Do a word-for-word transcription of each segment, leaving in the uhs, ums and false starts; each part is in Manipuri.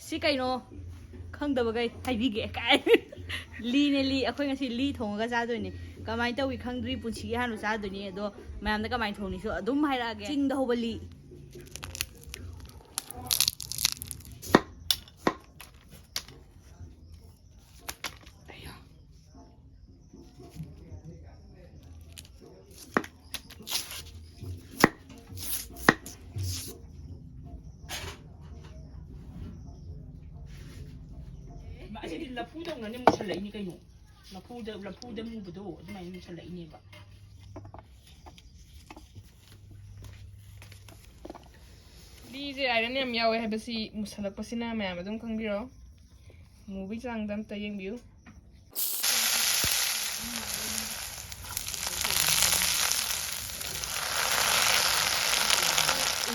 ꯁꯤ ꯀꯩꯅꯣ? ꯈꯪꯗꯕꯈꯩ ꯍꯥꯏꯕꯤꯒꯦ ꯀꯥꯏ꯫ ꯂꯤꯅꯦ, ꯂꯤ꯫ ꯑꯩꯈꯣꯏ ꯉꯁꯤ ꯂꯤ ꯊꯣꯡꯉꯒ ꯆꯥꯗꯣꯏꯅꯦ꯫ ꯀꯃꯥꯏꯅ ꯇꯧꯏ ꯈꯪꯗ꯭ꯔꯤ, ꯄꯨꯟꯁꯤꯒꯤ ꯑꯍꯥꯟꯕ ꯆꯥꯗꯣꯏꯅꯦ꯫ ꯑꯗꯣ ꯃꯌꯥꯝꯗ ꯀꯃꯥꯏꯅ ꯊꯣꯡꯅꯤꯁꯨ ꯑꯗꯨꯝ ꯍꯥꯏꯔꯛꯑꯒꯦ꯫ ꯆꯤꯡꯗ ꯍꯧꯕ ꯂꯤ꯫ ꯑꯁꯤꯗꯤ ꯂꯐꯨꯗꯧꯅꯅꯦ ꯃꯨꯁꯜꯂꯛꯏꯅꯤ ꯀꯩꯅꯣ꯫ ꯂꯐꯨꯗ, ꯂꯐꯨꯗ ꯃꯨꯕꯗꯣ ꯑꯗꯨꯃꯥꯏꯅ ꯃꯨꯁꯜꯂꯛꯏꯅꯦꯕ꯫ ꯂꯤꯁꯦ iron ꯌꯥꯝ ꯌꯥꯎꯋꯦ ꯍꯥꯏꯕꯁꯤ ꯃꯨꯁꯜꯂꯛꯄꯁꯤꯅ ꯃꯌꯥꯝ ꯑꯗꯨꯝ ꯈꯪꯕꯤꯔꯣ꯫ ꯃꯨꯕꯒꯤ ꯆꯥꯡꯗ ꯑꯝꯇ ꯌꯦꯡꯕꯤꯌꯨ꯫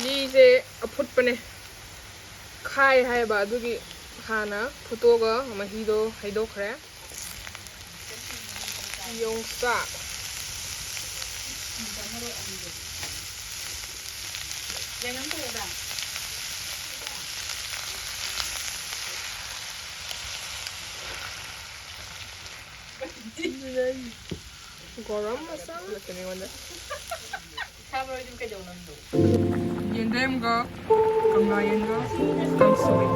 ꯂꯤꯁꯦ ꯑꯐꯨꯠꯄꯅꯦ꯫ ꯈꯥꯏ ꯍꯥꯏꯕ, ꯑꯗꯨꯒꯤ ꯍꯥꯟꯅ ꯐꯨꯠꯇꯣꯛꯑꯒ ꯃꯍꯤꯗꯣ ꯍꯩꯗꯣꯛꯈ꯭ꯔꯦ꯫ ꯌꯣꯡꯆꯥꯛ꯫ ꯒꯔꯝ ꯃꯁꯥꯂꯥ꯫ ꯌꯦꯟꯗꯦꯝꯒ ꯀꯪꯂꯥ ꯌꯦꯟꯒ ꯀꯥꯡꯁꯣꯏ꯫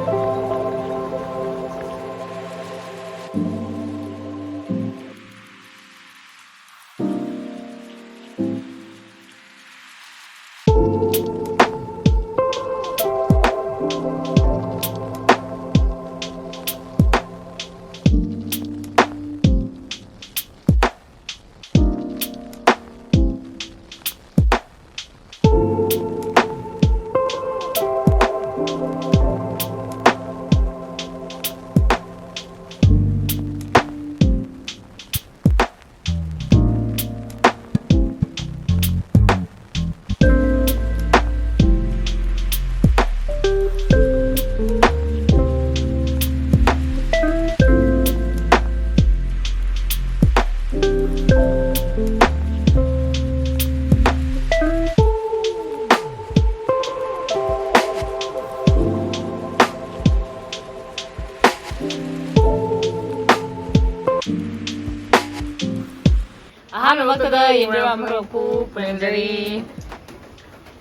ꯑꯍꯥꯟꯕꯃꯛꯇꯗ ꯌꯦꯡꯕꯤꯔꯕ ꯄꯨꯝꯅꯃꯛꯄꯨ ꯄꯨꯔꯦꯟꯖꯔꯤ꯫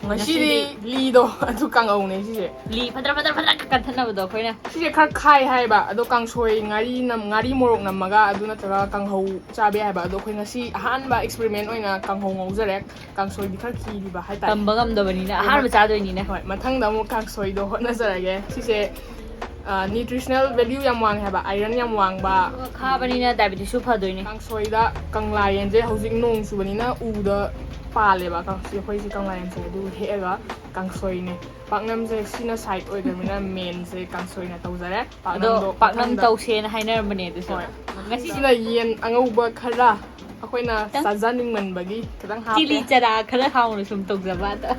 ꯉꯁꯤꯗꯤ ꯂꯤꯗꯣ ꯑꯗꯨ ꯀꯥꯡꯉꯧꯅꯦ ꯁꯤꯁꯦ꯫ ꯂꯤ ꯐꯗ꯭ꯔ ꯐꯗ꯭ꯔ ꯐꯗ꯭ꯔ ꯀꯟꯊꯠꯅꯕꯗꯣ ꯑꯩꯈꯣꯏꯅ꯫ ꯁꯤꯁꯦ ꯈꯔ ꯈꯥꯏ ꯍꯥꯏꯕ, ꯑꯗꯣ ꯀꯥꯡꯁꯣꯏ ꯉꯥꯔꯤ ꯅꯝ-, ꯉꯥꯔꯤ ꯃꯣꯔꯣꯛ ꯅꯝꯃꯒ ꯑꯗꯨ ꯅꯠꯇ꯭ꯔꯒ ꯀꯥꯡꯍꯧ ꯆꯥꯕ ꯌꯥꯏ ꯍꯥꯏꯕ꯫ ꯑꯗꯣ ꯑꯩꯈꯣꯏ ꯉꯁꯤ ꯑꯍꯥꯟꯕ experiment ꯑꯣꯏꯅ ꯀꯥꯡꯍꯧ ꯉꯧꯖꯔꯦ꯫ ꯀꯥꯡꯁꯣꯏꯗꯤ ꯈꯔ ꯈꯤꯔꯤꯕ ꯍꯥꯏꯇꯥꯔꯦ꯫ ꯇꯝꯕ ꯉꯝꯗꯕꯅꯤꯅ ꯑꯗꯨꯅ ꯑꯍꯥꯟꯕ ꯆꯥꯗꯣꯏꯅꯤꯅ꯫ ꯍꯣꯏ, ꯃꯊꯪꯗ ꯑꯃꯨꯛ ꯀꯥꯡꯁꯣꯏꯗꯣ ꯍꯣꯠꯅꯖꯔꯒꯦ꯫ ꯁꯤꯁꯦ, ꯑ, nutritional value ꯌꯥꯝ ꯋꯥꯡꯉꯦ ꯍꯥꯏꯕ, iron ꯌꯥꯝ ꯋꯥꯡꯕ꯫ ꯑꯗꯨꯒ ꯈꯥꯕꯅꯤꯅ diabetesꯁꯨ ꯐꯗꯣꯏꯅꯦ꯫ ꯀꯥꯡꯁꯣꯏꯗ ꯀꯪꯂꯥ ꯌꯦꯟꯁꯦ ꯍꯧꯖꯤꯛ ꯅꯣꯡ ꯆꯨꯕꯅꯤꯅ ꯎꯗ ꯄꯥꯜꯂꯦꯕ꯫ ꯀꯥꯡ-, ꯑꯩꯈꯣꯏꯁꯦ ꯀꯪꯂꯥ ꯌꯦꯟꯁꯦ ꯑꯗꯨ ꯍꯦꯛꯑꯒ ꯀꯥꯡꯁꯣꯏꯅꯦ꯫ ꯄꯥꯛꯅꯝꯁꯦ ꯁꯤꯅ side ꯑꯣꯏꯈ꯭ꯔꯕꯅꯤꯅ mainꯁꯦ ꯀꯥꯡꯁꯣꯏꯅ ꯇꯧꯖꯔꯦ꯫ ꯑꯗꯣ ꯄꯥꯛꯅꯝꯗꯣ ꯄꯥꯛꯅꯝ ꯃꯊꯪꯗ꯫ ꯇꯧꯁꯦꯅ ꯍꯥꯏꯅꯔꯝꯕꯅꯦ ꯑꯗꯨꯁꯨ꯫ ꯍꯣꯏ꯫ ꯉꯁꯤꯁꯤꯅ ꯌꯦꯟ ꯑꯉꯧꯕ ꯈꯔ ꯑꯩꯈꯣꯏꯅ ꯈꯤꯇꯪ ꯆꯥꯖꯅꯤꯡꯃꯟꯕꯒꯤ ꯈꯤꯇꯪ ꯍꯥꯞꯄꯦ꯫ ꯆꯤꯂꯤ ꯆꯔꯥ ꯈꯔ ꯍꯥꯎꯅ ꯁꯨꯝ ꯇꯧꯖꯕ ꯑꯗ꯫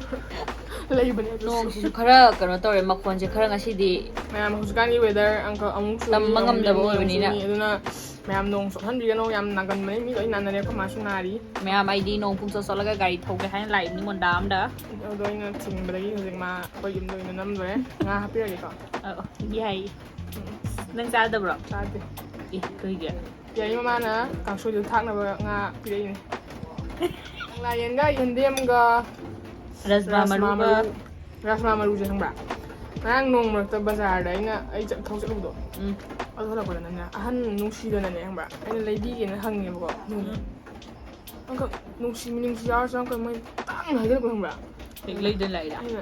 ꯂꯩꯕꯅꯦ ꯑꯗꯨꯁꯨ꯫ ꯅꯣꯡꯁꯤꯁꯨ ꯈꯔ ꯀꯩꯅꯣ ꯇꯧꯔꯦ, ꯃꯈꯣꯟꯁꯦ ꯈꯔ ꯉꯁꯤꯗꯤ ꯃꯌꯥꯝ ꯍꯧꯖꯤꯛꯀꯥꯟꯒꯤ weather ꯑꯃꯨꯛ ꯆꯨꯅꯤ, ꯇꯝꯕ ꯑꯃꯨꯛ ꯉꯝꯗꯕ ꯂꯦꯞꯅꯤ, ꯑꯃꯨꯛ ꯑꯣꯏꯕꯅꯤꯅ꯫ ꯆꯨꯅꯤ꯫ ꯑꯗꯨꯅ ꯃꯌꯥꯝ ꯅꯣꯡ ꯆꯣꯠꯍꯟꯕꯤꯒꯅꯨ, ꯌꯥꯝ ꯅꯥꯒꯟꯕꯅꯦ, ꯃꯤ ꯂꯣꯏ ꯅꯥꯟꯅꯔꯦ, ꯑꯩꯈꯣꯏ ꯃꯥꯁꯨ ꯅꯥꯔꯤ꯫ ꯃꯌꯥꯝ ꯑꯩꯗꯤ ꯅꯣꯡ ꯄꯨꯡꯆꯣꯠ ꯆꯣꯠꯂꯒ ꯒꯥꯔꯤ ꯊꯧꯒꯦ ꯍꯥꯏꯅ ꯂꯥꯛꯏꯕꯅꯤ ꯃꯣꯟꯗꯥ ꯑꯝꯗ꯫ ꯑꯗꯣ ꯑꯩꯅ ꯊꯤꯡꯕꯗꯒꯤ ꯍꯧꯖꯤꯛ ꯃꯥ ꯑꯩꯈꯣꯏ ꯌꯨꯝꯗ ꯑꯣꯏꯅ ꯅꯝꯗꯣꯔꯦ꯫ ꯉꯥ ꯍꯥꯞꯄꯤꯔꯒꯦꯀꯣ꯫ ꯑꯧ, ꯌꯥꯏꯌꯦ꯫ ꯎꯝ꯫ ꯅꯪ ꯆꯥꯗꯕ꯭ꯔꯣ? ꯆꯥꯗꯦ꯫ ꯑꯦ, ꯀꯩꯒꯤ? ꯌꯥꯏ, ꯃꯃꯥꯅ ꯀꯥꯡꯁꯣꯏꯗ ꯊꯥꯛꯅꯕ ꯉꯥ ꯄꯤꯔꯛꯏꯅꯦ꯫ ꯀꯪꯂꯥ ꯌꯦꯟꯒ ꯌꯦꯟꯗꯦꯝꯒ ꯔꯖꯃꯥ ꯔꯖꯃꯥ ꯃꯔꯨꯒ꯫ ꯃꯔꯨ꯫ ꯔꯖꯃꯥ ꯃꯔꯨꯁꯦ ꯈꯪꯕ꯭ꯔꯥ? ꯉꯔꯥꯡ ꯅꯣꯡ ꯃꯔꯛꯇ ꯕꯖꯥꯔꯗ ꯑꯩꯅ, ꯑꯩ ꯆꯠ-, ꯊꯕꯛ ꯆꯠꯂꯨꯕꯗꯣ꯫ ꯎꯝ꯫ ꯑꯗꯨ ꯍꯜꯂꯛꯄꯗꯅꯦ, ꯑꯍꯟ ꯅꯨꯡꯁꯤꯗꯅꯅꯦ, ꯈꯪꯕ꯭ꯔꯥ? ꯑꯩꯅ ꯂꯩꯕꯤꯒꯦꯅ ꯍꯪꯉꯦꯕꯀꯣ꯫ ꯎꯝ꯫ ꯑꯪꯀꯜ, ꯅꯨꯡꯁꯤ ꯃꯤꯅꯨꯡꯁꯤ ꯌꯥꯎꯔꯁꯨ ꯑꯪꯀꯜ ꯃꯣꯏ ꯇꯥꯡꯅ ꯍꯥꯏꯖꯤꯜꯂꯛꯄ ꯈꯪꯕ꯭ꯔꯥ? ꯍꯦꯛ ꯂꯩꯗꯅ ꯂꯥꯛꯏꯔꯥ? ꯑꯩꯅ,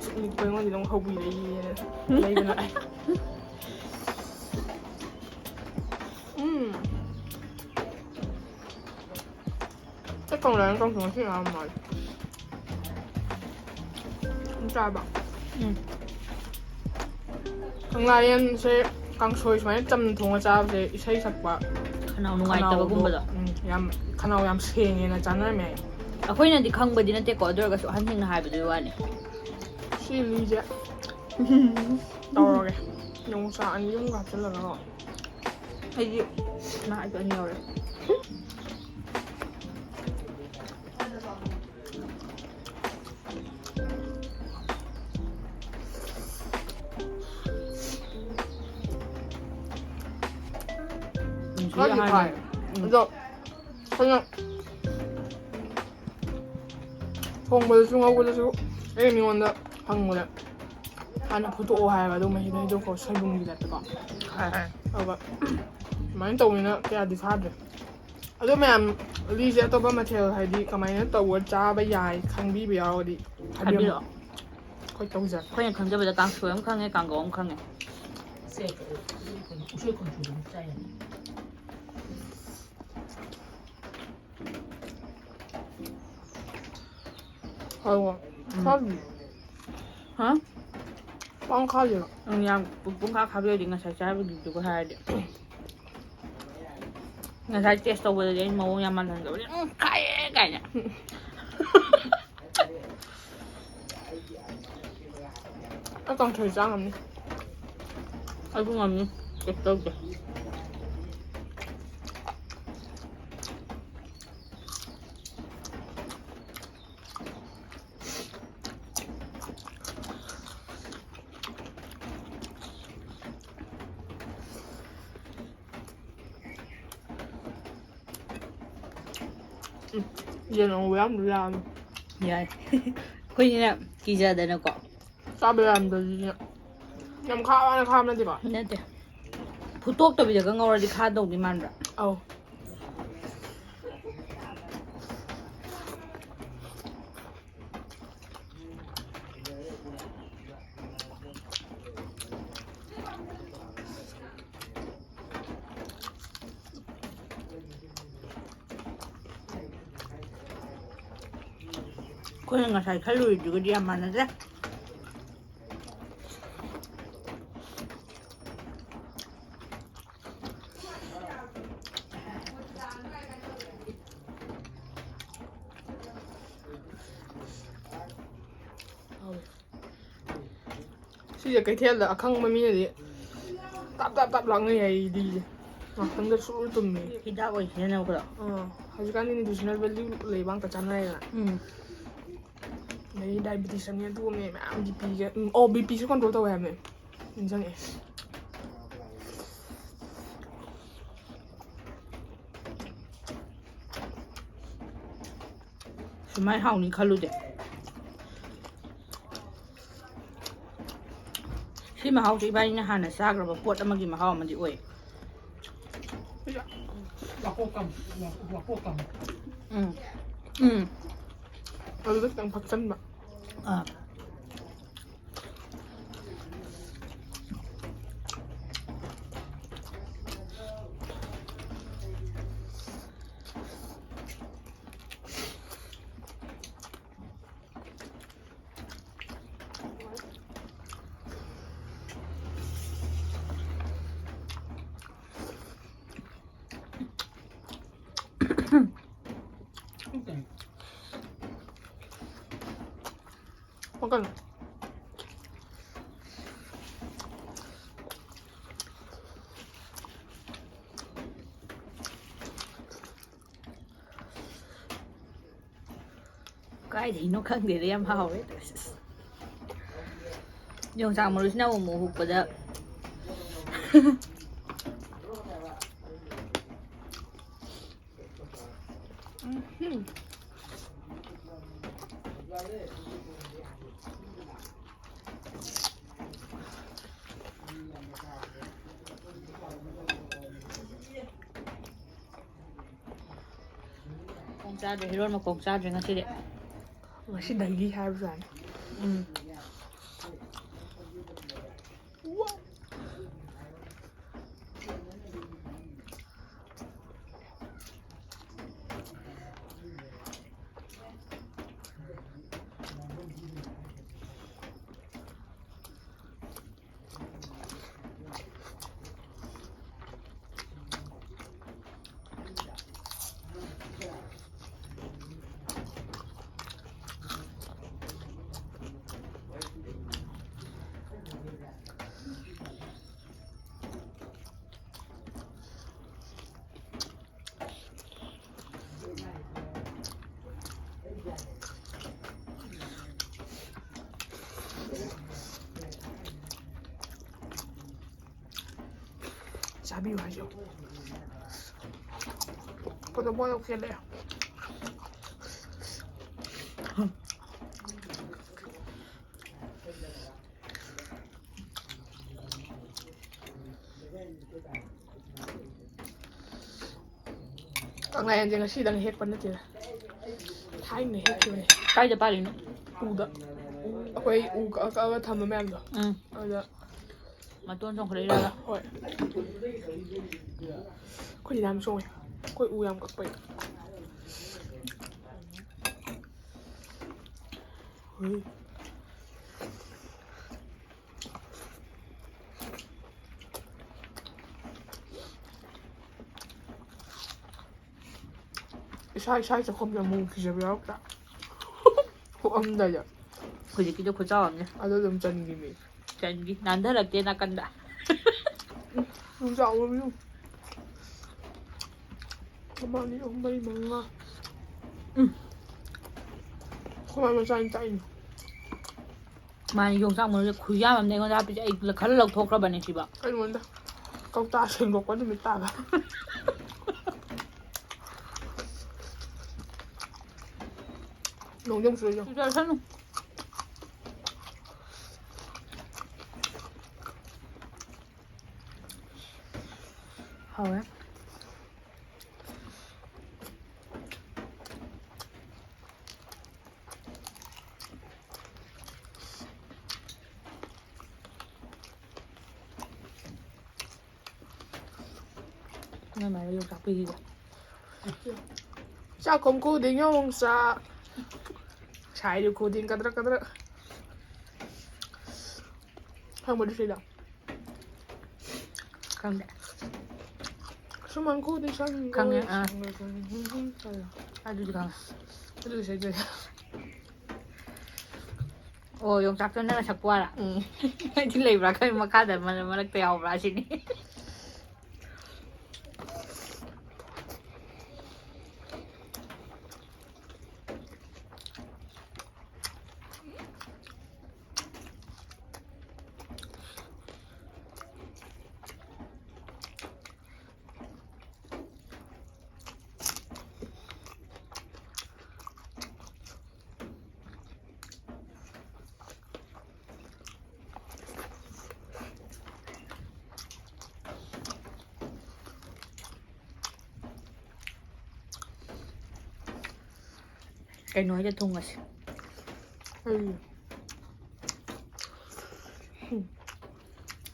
"ꯁꯨꯛ ꯂꯤꯛꯄ ꯑꯩꯉꯣꯟꯗ ꯑꯗꯨꯝ ꯍꯧꯕꯤꯔꯛꯏꯌꯦꯅ" ꯂꯩꯗꯅ ꯂꯥꯛꯑꯦ꯫ ꯎꯝ꯫ ꯑꯩ ꯀꯪꯂꯥ ꯌꯦꯟ ꯀꯥꯡꯁꯣꯏ ꯉꯁꯤ ꯌꯥꯝ ꯃꯥꯜꯂꯦ꯫ ꯆꯥꯕ꯫ ꯎꯝ꯫ ꯀꯪꯂꯥ ꯌꯦꯟꯁꯦ ꯀꯥꯡꯁꯣꯏ ꯁꯨꯃꯥꯏꯅ ꯆꯝꯅ ꯊꯣꯡꯉ ꯆꯥꯕꯁꯦ ꯏꯁꯩ ꯁꯛꯄ ꯈꯅꯥꯎ ꯅꯨꯡꯉꯥꯏꯇꯕꯒꯨꯝꯕꯗꯣ꯫ ꯈꯅꯥꯎꯗꯣ, ꯎꯝ, ꯌꯥꯝ ꯈꯅꯥꯎ ꯌꯥꯝ ꯁꯦꯡꯉꯦꯅ ꯆꯥꯅꯔꯝꯃꯦ꯫ ꯑꯩꯈꯣꯏꯅꯗꯤ ꯈꯪꯕꯗꯤ ꯅꯠꯇꯦꯀꯣ, ꯑꯗꯨ ꯑꯣꯏꯔꯒꯁꯨ ꯑꯍꯟꯁꯤꯡꯅ ꯍꯥꯏꯕꯗꯨꯒꯤ ꯋꯥꯅꯤ꯫ ꯁꯤ ꯂꯤꯁꯦ ꯇꯧꯔꯒꯦ꯫ ꯌꯣꯡꯆꯥꯛ ꯑꯅꯤ ꯑꯍꯨꯝꯒ ꯍꯥꯞꯆꯤꯜꯂꯒꯀꯣ꯫ ꯑꯩꯗꯤ ꯉꯥ ꯑꯅꯤ ꯌꯥꯎꯔꯦ꯫ ꯈꯔꯗꯤ ꯈꯥꯏ꯫ ꯎꯝ꯫ ꯑꯗꯣ ꯑꯩꯈꯣꯏꯅ ꯊꯣꯡꯕꯗꯁꯨ ꯉꯧꯕꯗꯁꯨ ꯑꯩꯅ ꯃꯤꯉꯣꯟꯗ ꯍꯪꯕꯗ ꯍꯥꯟꯅ ꯐꯨꯠꯇꯣꯛꯑꯣ ꯍꯥꯏꯕ, ꯑꯗꯨꯒ ꯃꯍꯤꯗꯣ ꯍꯩꯗꯣꯛꯈꯣ, ꯁꯣꯏꯕꯨꯝꯒꯤ ꯇꯥꯏꯞꯇꯀꯣ꯫ ꯍꯣꯏ, ꯍꯣꯏ꯫ ꯑꯗꯨꯒ ꯑꯗꯨꯃꯥꯏꯅ ꯇꯧꯕꯅꯤꯅ ꯀꯌꯥꯗꯤ ꯐꯥꯗ꯭ꯔꯦ꯫ ꯑꯗꯣ ꯃꯌꯥꯝ, ꯎꯔꯤꯁꯦ ꯑꯇꯣꯞꯄ ꯃꯊꯦꯜ ꯍꯥꯏꯗꯤ ꯀꯃꯥꯏꯅ ꯇꯧꯕ ꯆꯥꯕ ꯌꯥꯏ ꯈꯪꯕꯤꯕ ꯌꯥꯎꯔꯗꯤ ꯍꯥꯏꯕꯤꯔꯝꯃꯣ꯫ ꯍꯥꯏꯕꯤꯔꯛꯑꯣ꯫ ꯑꯩꯈꯣꯏ ꯇꯧꯖꯒꯦ꯫ ꯑꯩꯈꯣꯏꯅ ꯈꯪꯖꯕꯗ ꯀꯥꯡꯁꯣꯏ ꯑꯃ ꯈꯪꯉꯦ, ꯀꯥꯡꯒꯧ ꯑꯃ ꯈꯪꯉꯦ꯫ ꯁꯦ, ꯎꯁꯣꯏ ꯀꯥꯡꯁꯣꯏꯗꯨ ꯑꯗꯨꯝ ꯆꯥ ꯌꯥꯅꯤ꯫ ꯍꯥꯎꯕ꯫ ꯎꯝ꯫ ꯈꯥꯕꯤ꯫ ꯍꯥ? ꯄꯥꯡ ꯈꯥꯕꯤꯔꯣ? ꯎꯝ, ꯌꯥꯝ ꯄꯨꯡ ꯈꯥ ꯈꯥꯕꯤꯔꯗꯤ ꯉꯁꯥꯏ ꯆꯥꯕꯒꯤꯗꯨꯒ ꯍꯥꯏꯔꯗꯤ꯫ ꯉꯁꯥꯏ ꯇꯦꯁ ꯇꯧꯕꯗꯗꯤ ꯑꯩ ꯃꯑꯣꯡ ꯌꯥꯝ ꯃꯥꯜꯍꯟꯈ꯭ꯔꯕꯅꯦ꯫ "ꯎꯝ, ꯈꯥꯏꯌꯦ" ꯀꯥꯏꯅ꯫ ꯑꯩ ꯀꯥꯡꯁꯣꯏ ꯆꯥ ꯉꯝꯅꯤ꯫ ꯑꯩꯁꯨ ꯉꯝꯅꯤ꯫ ꯀꯩꯁꯨ ꯇꯧꯗꯦ꯫ ꯎꯝ, ꯌꯦꯟ ꯑꯉꯧꯕ ꯌꯥꯝ ꯂꯥꯝꯃꯦ꯫ ꯌꯥꯏ꯫ ꯑꯩꯈꯣꯏꯅꯤꯅ ꯀꯤꯖꯗꯅꯀꯣ꯫ ꯆꯥꯕ ꯌꯥꯔꯝꯗꯕꯗꯨꯅꯦ꯫ ꯌꯥꯝ ꯈꯥꯕ ꯍꯥꯏꯅ ꯈꯥꯕ ꯅꯠꯇꯦꯀꯣ? ꯅꯠꯇꯦ꯫ ꯐꯨꯠꯇꯣꯛꯇꯕꯤꯗꯒ ꯉꯧꯔꯗꯤ ꯈꯥꯗꯧꯗꯤ ꯃꯥꯟꯕ꯭ꯔꯥ? ꯑꯧ꯫ ꯑꯩꯈꯣꯏꯅ ꯉꯁꯥꯏ ꯈꯜꯂꯨꯔꯤꯗꯨꯒꯗꯤ ꯌꯥꯝ ꯃꯥꯟꯅꯗ꯭ꯔꯦ꯫ ꯁꯤꯁꯦ ꯀꯩꯊꯦꯜꯗ ꯑꯈꯪꯕ ꯃꯤꯅꯗꯤ ꯇꯥꯞ ꯇꯥꯞ ꯇꯥꯞ ꯂꯥꯛꯅꯩ ꯍꯥꯏ, ꯏꯗꯤꯁꯦ꯫ ꯉꯥꯛꯇꯪꯗ ꯁꯨꯔ ꯇꯨꯝꯃꯦ꯫ ꯍꯤꯗꯥꯛ ꯑꯣꯏ ꯁꯤꯖꯤꯟꯅꯕꯗꯣ꯫ ꯑꯥ, ꯍꯧꯖꯤꯛꯀꯥꯟꯗꯤ nutritional value ꯂꯩꯕ ꯉꯥꯛꯇ ꯆꯥꯅꯔꯦꯗꯅ꯫ ꯎꯝ꯫ ꯑꯗꯩ diabetesꯅꯦ, ꯑꯗꯨꯒꯨꯝꯕ ꯃꯌꯥꯝ, BPꯒ, ꯎꯝ, ꯑꯣ, BPꯁꯨ control ꯇꯧꯋꯦ ꯍꯥꯏꯕꯅꯦ꯫ ꯅꯤꯡꯁꯤꯡꯉꯛꯑꯦ꯫ ꯑꯗꯨꯃꯥꯏꯅ ꯍꯥꯎꯅꯤ ꯈꯜꯂꯨꯗꯦ꯫ ꯁꯤ ꯃꯍꯥꯎꯁꯦ ꯏꯕꯥꯅꯤꯅ ꯍꯥꯟꯅ ꯆꯥꯈ꯭ꯔꯕ ꯄꯣꯠ ꯑꯃꯒꯤ ꯃꯍꯥꯎ ꯑꯃꯗꯤ ꯑꯣꯏ꯫ ꯎꯝ꯫ ꯎꯝ꯫ ꯑꯗꯨꯗ ꯈꯤꯇꯪ ꯐꯛꯆꯟꯕ꯫ ꯑꯥ꯫ ꯀꯥꯏꯗꯩꯅꯣ ꯈꯪꯗꯦꯗ, ꯌꯥꯝ ꯍꯥꯎꯋꯦ꯫ ꯌꯣꯡꯆꯥꯛ ꯃꯔꯨꯁꯤꯅ ꯑꯃꯨꯛ ꯑꯃꯨꯛ ꯍꯨꯛꯄꯗ꯫ ꯎꯝ꯫ ꯃꯈꯣꯡ ꯆꯥꯗ꯭ꯔꯦ, ꯍꯤꯔꯣꯟ ꯃꯈꯣꯡ ꯆꯥꯗ꯭ꯔꯦ ꯉꯁꯤꯗꯤ꯫ ꯉꯁꯤ ꯗꯥꯏꯔꯤ ꯍꯥꯏꯕꯖꯥꯠꯅꯤ꯫ ꯎꯝ꯫ ꯆꯥꯕꯤꯌꯨ ꯍꯥꯏꯁꯦ꯫ ꯄꯣꯗꯣ ꯃꯣꯏ ꯌꯧꯁꯜꯂꯛꯑꯦ꯫ ꯀꯪꯂꯥꯌꯦꯟꯁꯦ ꯉꯁꯤꯗꯪ ꯍꯦꯛꯄ ꯅꯠꯇꯦꯗ, ꯊꯥꯏꯅ ꯍꯦꯛꯈꯤꯕꯅꯦ꯫ ꯀꯥꯏꯗ ꯄꯥꯜꯂꯤꯅꯣ? ꯎꯗ꯫ ꯑꯩꯈꯣꯏ ꯎ ꯀꯛꯑ ꯀꯛꯑꯒ ꯊꯝꯕ ꯃꯌꯥꯝꯗꯣ꯫ ꯎꯝ꯫ ꯑꯗꯨꯗ ꯃꯇꯣꯟ ꯆꯣꯡꯈꯠꯂꯛꯏꯔꯕ? ꯍꯣꯏ꯫ ꯑꯩꯈꯣꯏꯗꯤ ꯌꯥꯝ ꯆꯣꯡꯉꯦ꯫ ꯑꯩꯈꯣꯏ ꯎ ꯌꯥꯝ ꯀꯛꯄꯩ꯫ ꯎꯝ꯫ ꯏꯁꯥ ꯏꯁꯥꯒꯤ ꯆꯥꯛꯈꯨꯝꯗ ꯑꯃꯨꯛ ꯀꯤꯖꯕ ꯌꯥꯎꯔꯛꯇ꯭ꯔꯥ? ꯍꯣꯛꯑꯝꯗꯥꯏꯗ꯫ ꯍꯧꯖꯤꯛꯀꯤꯗꯣ ꯈꯨꯆꯥꯎ ꯑꯃꯅꯦ꯫ ꯑꯗꯨ ꯑꯗꯨꯝ ꯆꯟꯈꯤꯕꯤ꯫ ꯆꯟꯈꯤ꯫ ꯅꯥꯟꯊꯔꯛꯇꯦ ꯅꯥꯀꯟꯗ꯫ ꯌꯣꯡꯆꯥꯛ ꯃꯔꯨ꯫ ꯑꯃ, ꯑꯅꯤ, ꯑꯍꯨꯝ, ꯃꯔꯤ, ꯃꯉꯥ꯫ ꯎꯝ꯫ ꯑꯩꯈꯣꯏ ꯃꯥ ꯃꯆꯥꯅꯤ ꯇꯥꯛꯏꯅꯦ꯫ ꯃꯥꯅꯤ, ꯌꯣꯡꯆꯥꯛ ꯃꯔꯨꯁꯦ ꯈꯨꯌꯥꯝ ꯑꯃꯅꯦ ꯑꯩꯉꯣꯟꯗ ꯍꯥꯞꯄꯤꯁꯦ꯫ ꯑꯩ ꯈꯜꯂ ꯂꯧꯊꯣꯛꯈ꯭ꯔꯕꯅꯦ ꯁꯤꯕ꯫ ꯑꯩꯉꯣꯟꯗ ꯀꯧꯇꯥ ꯁꯦꯡꯗꯣꯛꯄ ꯅꯨꯃꯤꯠ ꯇꯥꯕ꯫ ꯅꯣꯡꯗꯤ ꯑꯃꯨꯛ ꯆꯨꯔꯛꯏꯗꯣ꯫ ꯆꯨꯖꯔꯁꯅꯨ꯫ ꯍꯥꯎꯋꯦ꯫ ꯅꯣꯏ ꯃꯥꯅ ꯌꯣꯡꯆꯥꯛ ꯄꯤꯔꯤꯕ? ꯆꯥꯛꯈꯨꯝ ꯈꯨꯗꯤꯡ ꯌꯣꯡꯆꯥꯛ꯫ ꯁꯥꯏꯗꯨ ꯈꯨꯗꯤꯡ ꯀꯗ꯭ꯔꯛ ꯀꯗ꯭ꯔꯛ꯫ ꯈꯪꯕ꯭ꯔꯣ ꯁꯤꯗ? ꯈꯪꯗꯦ꯫ ꯁꯨꯃꯥꯡ ꯈꯨꯗꯤꯡ ꯁꯪꯒꯣꯏ, ꯈꯪꯉꯦ, ꯑꯥ꯫ ꯁꯪꯒꯣꯏ ꯈꯨꯗꯤꯡ ꯁꯪꯒꯣꯏ꯫ ꯑꯗꯨꯗꯤ ꯈꯪꯉꯦ꯫ ꯑꯗꯨꯗꯤ ꯁꯤꯗ꯫ ꯑꯣ, ꯌꯣꯡꯆꯥꯛꯇꯣ ꯅꯪꯅ ꯁꯛꯄ ꯋꯥꯔꯥ? ꯎꯝ꯫ ꯑꯩꯗꯤ ꯂꯩꯕ꯭ꯔꯥ ꯈꯪꯗꯦ, ꯃꯈꯥꯗ ꯃꯔꯛ-, ꯃꯔꯛꯇ ꯌꯥꯎꯕ꯭ꯔꯥ ꯁꯤꯅꯤ꯫ ꯀꯩꯅꯣ ꯍꯣꯏꯗ ꯊꯣꯡꯉꯁꯤ꯫ ꯎꯝ꯫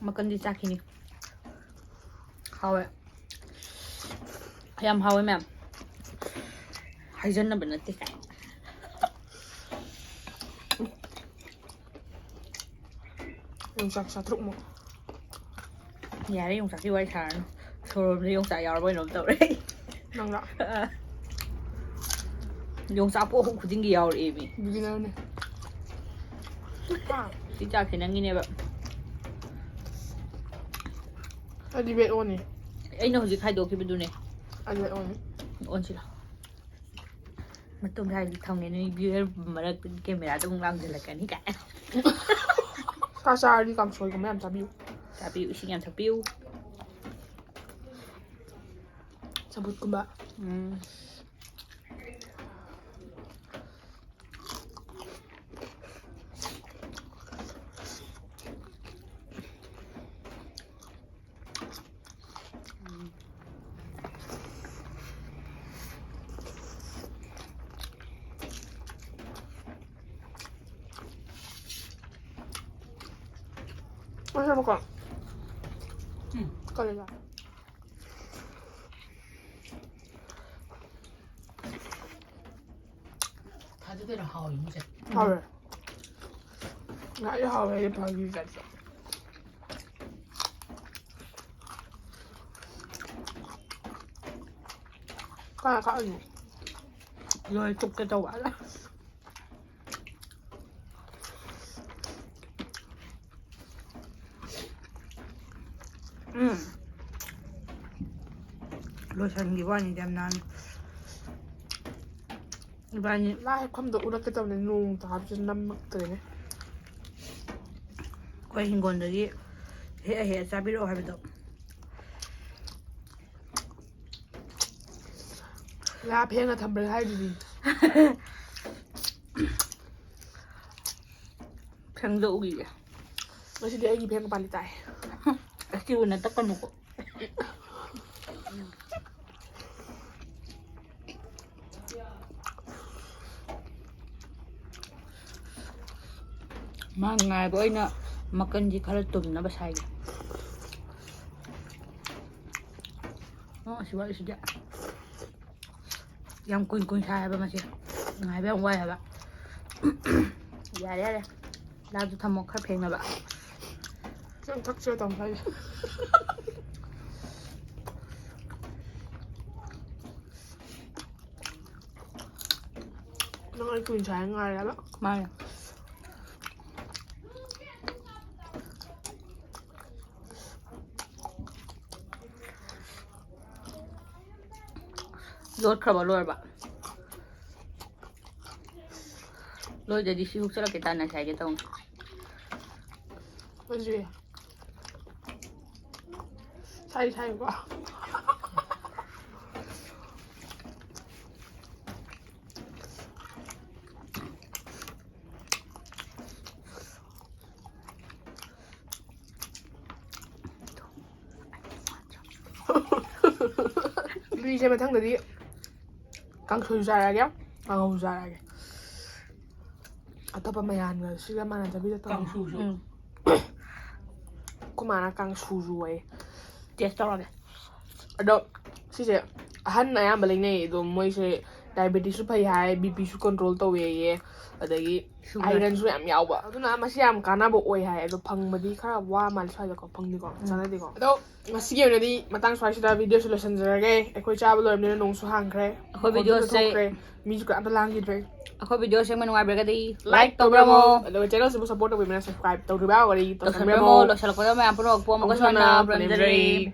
ꯃꯀꯟꯗꯤ ꯆꯥꯈꯤꯅꯤ꯫ ꯍꯥꯎꯋꯦ꯫ ꯌꯥꯝ ꯍꯥꯎꯋꯦ ꯃꯌꯥꯝ꯫ ꯍꯥꯏꯖꯟꯅꯕ ꯅꯠꯇꯦ ꯀꯥꯏꯅ꯫ ꯌꯣꯡꯆꯥꯛ ꯆꯥꯇ꯭ꯔꯨꯛꯃꯨꯛ꯫ ꯌꯥꯔꯦ, ꯌꯣꯡꯆꯥꯛꯀꯤ ꯋꯥꯔꯤ ꯁꯥꯔꯅꯨ꯫ ꯁꯣꯔꯣꯝꯗ ꯌꯣꯡꯆꯥꯛ ꯌꯥꯎꯔꯕ ꯀꯩꯅꯣꯝ ꯇꯧꯔꯦ꯫ ꯅꯪꯔꯥ? ꯑ꯫ ꯌꯣꯡꯆꯥꯛ ꯄꯣꯛ ꯈꯨꯗꯤꯡꯒꯤ ꯌꯥꯎꯔꯛꯑꯦ ꯃꯤ꯫ ꯕꯤꯒꯤꯅꯔꯅꯦ꯫ ꯍꯥ? ꯁꯤ ꯆꯥꯛꯁꯦ ꯅꯪꯒꯤꯅꯦꯕ꯫ ꯑꯩꯗꯤ ꯋꯦꯠ ꯑꯣꯟꯅꯤ꯫ ꯑꯩꯅ ꯍꯧꯖꯤꯛ ꯈꯥꯏꯗꯣꯛꯈꯤꯕꯗꯨꯅꯦ꯫ ꯑꯩꯗꯤ ꯋꯦꯠ ꯑꯣꯟꯅꯤ꯫ ꯑꯣꯟꯁꯤꯜꯂꯣ꯫ ꯃꯇꯨꯡ ꯍꯥꯏꯗꯤ ꯊꯝꯒꯦ, ꯅꯣꯏ viewer ꯃꯔꯛꯇ camera ꯗ ꯑꯃꯨꯛ ꯂꯥꯡꯁꯤꯜꯂꯛꯀꯅꯤ ꯀꯥꯏ꯫ ꯁꯥ ꯆꯥꯔꯗꯤ ꯀꯥꯡꯁꯣꯏꯒꯨꯝꯕ ꯌꯥꯝ ꯆꯥꯕꯤꯌꯨ꯫ ꯆꯥꯕꯤꯌꯨ, ꯏꯁꯤꯡ ꯌꯥꯝ ꯊꯛꯄꯤꯌꯨ꯫ ꯆꯝꯐꯨꯠꯀꯨꯝꯕ꯫ ꯎꯝ꯫ ꯃꯁꯛ ꯃꯀꯣ꯫ ꯎꯝ꯫ ꯀꯔꯤꯔꯥ? ꯊꯥꯖꯗꯅ ꯍꯥꯎꯋꯤ, ꯃꯤꯁꯦ꯫ ꯍꯥꯎꯋꯦ꯫ ꯉꯥꯁꯨ ꯍꯥꯎꯋꯦ, ꯑꯩ ꯐꯥꯒꯤ ꯇꯥꯏꯞꯇ꯫ ꯀꯥꯏ ꯀꯥꯏꯅꯣ? ꯂꯣꯏ ꯇꯨꯞꯀꯦ ꯇꯧꯕ꯫ ꯎꯝ꯫ ꯂꯣꯏꯁꯟꯈꯤꯕ ꯋꯥꯅꯤꯗ ꯌꯥꯝ ꯅꯥꯟꯅ꯫ ꯏꯕꯥꯅꯤ ꯂꯥꯏ ꯍꯦꯛꯐꯝꯗꯣ ꯎꯔꯛꯀꯦ ꯇꯧꯕꯅꯦ, ꯅꯣꯡ ꯇꯥꯕꯁꯤꯗ ꯅꯝꯃꯛꯇ꯭ꯔꯦꯅꯦ꯫ ꯑꯩꯈꯣꯏ ꯍꯤꯡꯒꯣꯜꯗꯒꯤ ꯍꯦꯛꯑ ꯍꯦꯛꯑ ꯆꯥꯕꯤꯔꯛꯑꯣ ꯍꯥꯏꯕꯗꯣ꯫ ꯂꯥ ꯐꯦꯡꯉ ꯊꯝꯕ꯭ꯔꯥ ꯍꯥꯏꯗꯨꯗꯤ꯫ ꯐꯦꯡꯗꯣꯛꯎꯈꯤꯒꯦ꯫ ꯉꯁꯤꯗꯤ ꯑꯩꯒꯤ ꯐꯦꯡ ꯄꯥꯂꯤ ꯇꯥꯏ꯫ ꯑꯁꯤꯕꯨ ꯅꯠꯇꯛꯀꯅꯨꯀꯣ꯫ ꯃꯥ ꯉꯥꯏꯕ ꯑꯣꯏꯅ ꯃꯀꯟꯁꯤ ꯈꯔ ꯇꯨꯝꯅꯕ ꯁꯥꯏꯒꯦ꯫ ꯑꯣ, ꯑꯁꯤ ꯋꯥꯠꯂꯤꯁꯤꯗꯤ꯫ ꯌꯥꯝ ꯀꯨꯏ ꯀꯨꯏ ꯁꯥꯏ ꯍꯥꯏꯕ ꯃꯁꯤ꯫ ꯉꯥꯏꯕ ꯌꯥꯝ ꯋꯥꯏ ꯍꯥꯏꯕ꯫ ꯌꯥꯔꯦ, ꯌꯥꯔꯦ꯫ ꯂꯥꯁꯨ ꯊꯝꯃꯣ, ꯈꯔ ꯐꯦꯡꯅꯕ꯫ ꯆꯪ ꯊꯛꯁꯤꯔ ꯇꯧ ꯁ꯭ꯋꯥꯏꯗ꯫ ꯅꯪ ꯑꯩ ꯀꯨꯏꯅ ꯁꯥꯏ ꯉꯥꯏꯔꯦ ꯍꯥꯏꯕ꯫ ꯃꯥꯅꯦ꯫ ꯂꯣꯠꯈ꯭ꯔꯕ ꯂꯣꯏꯔꯕ? ꯂꯣꯏꯗꯗꯤ ꯁꯤ ꯍꯨꯛꯆꯜꯂꯛꯀꯦ ꯇꯥꯟꯅꯁꯦ ꯍꯥꯏꯒꯦ ꯇꯧꯅꯤ꯫ ꯑꯗꯨꯗꯤ ꯁꯥꯏ ꯁꯥꯏꯀꯣ꯫ ꯂꯨꯏꯁꯦ ꯃꯊꯪꯗꯗꯤ ꯀꯥꯡꯁꯣꯏꯁꯨ ꯆꯥꯔꯛꯑꯒꯦ, ꯀꯥꯡꯍꯧꯁꯨ ꯆꯥꯔꯛꯑꯒꯦ꯫ ꯑꯇꯣꯞꯄ ꯃꯌꯥꯟꯒ ꯁꯤꯒ ꯃꯥꯟꯅꯗꯕꯤꯗ ꯇꯧꯔꯦ꯫ ꯀꯥꯡꯁꯨꯁꯨ꯫ ꯎꯝ꯫ ꯑꯩꯈꯣꯏ ꯃꯥꯅ ꯀꯥꯡꯁꯨꯁꯨ ꯑꯣꯏ꯫ Taste ꯇꯧꯔꯒꯦ꯫ ꯑꯗꯣ ꯁꯤꯁꯦ ꯑꯍꯟ ꯑꯌꯥꯝꯕ ꯂꯩꯅꯩ꯫ ꯑꯗꯣ ꯃꯣꯏꯁꯦ diabetes ꯁꯨ ꯐꯩ ꯍꯥꯏ, B P ꯁꯨ control ꯇꯧꯋꯦꯌꯦ, ꯑꯗꯒꯤ sugar꯫ Iron ꯁꯨ ꯌꯥꯝ ꯌꯥꯎꯕ꯫ ꯑꯗꯨꯅ ꯃꯁꯤ ꯌꯥꯝ ꯀꯥꯟꯅꯕ ꯑꯣꯏ ꯍꯥꯏ꯫ ꯑꯗꯣ ꯐꯪꯕꯗꯤ ꯈꯔ ꯋꯥ ꯃꯥꯜꯂꯦ ꯁ꯭ꯋꯥꯏꯗꯀꯣ, ꯐꯪꯗꯤꯀꯣ, ꯎꯝ꯫ ꯆꯥꯟꯅꯗꯦꯀꯣ꯫ ꯑꯗꯣ ꯉꯁꯤꯒꯤ ꯑꯣꯏꯅꯗꯤ ꯃꯇꯥꯡ ꯁ꯭ꯋꯥꯏꯁꯤꯗ video ꯁꯦ ꯂꯣꯏꯁꯤꯟꯖꯔꯒꯦ꯫ ꯑꯩꯈꯣꯏ ꯆꯥꯕ ꯂꯣꯏꯔꯕꯅꯤꯅ ꯅꯣꯡꯁꯨ ꯍꯥꯡꯈ꯭ꯔꯦ꯫ ꯑꯩꯈꯣꯏ ꯃꯈꯣꯟꯁꯨ video ꯁꯦ ꯊꯣꯛꯈ꯭ꯔꯦ꯫ ꯃꯤꯁꯨ ꯀꯅꯥꯝꯇ ꯂꯥꯡꯈꯤꯗ꯭ꯔꯦ꯫ ꯑꯩꯈꯣꯏ video ꯁꯦ ꯌꯦꯡꯕ ꯅꯨꯡꯉꯥꯏꯕꯤꯔꯒꯗꯤ like ꯇꯧꯕꯤꯔꯝꯃꯣ꯫ ꯑꯗꯨꯒ channel ꯁꯤꯕꯨ support ꯇꯧꯕꯤꯕꯅ subscribe ꯇꯧꯕꯤꯕ ꯋꯥꯔꯤ ꯇꯧꯁꯟꯕꯤꯔꯝꯃꯣ꯫ ꯇꯧꯁꯟꯕꯤꯔꯝꯃꯣ꯫ ꯂꯣꯏꯁꯤꯜꯂꯛꯄꯗ ꯃꯌꯥꯝ ꯄꯨꯝꯅꯃꯛꯄꯨ ꯑꯃꯨꯛꯀꯁꯨ ꯍꯟꯅ ꯄꯨꯔꯝꯖꯔꯤ꯫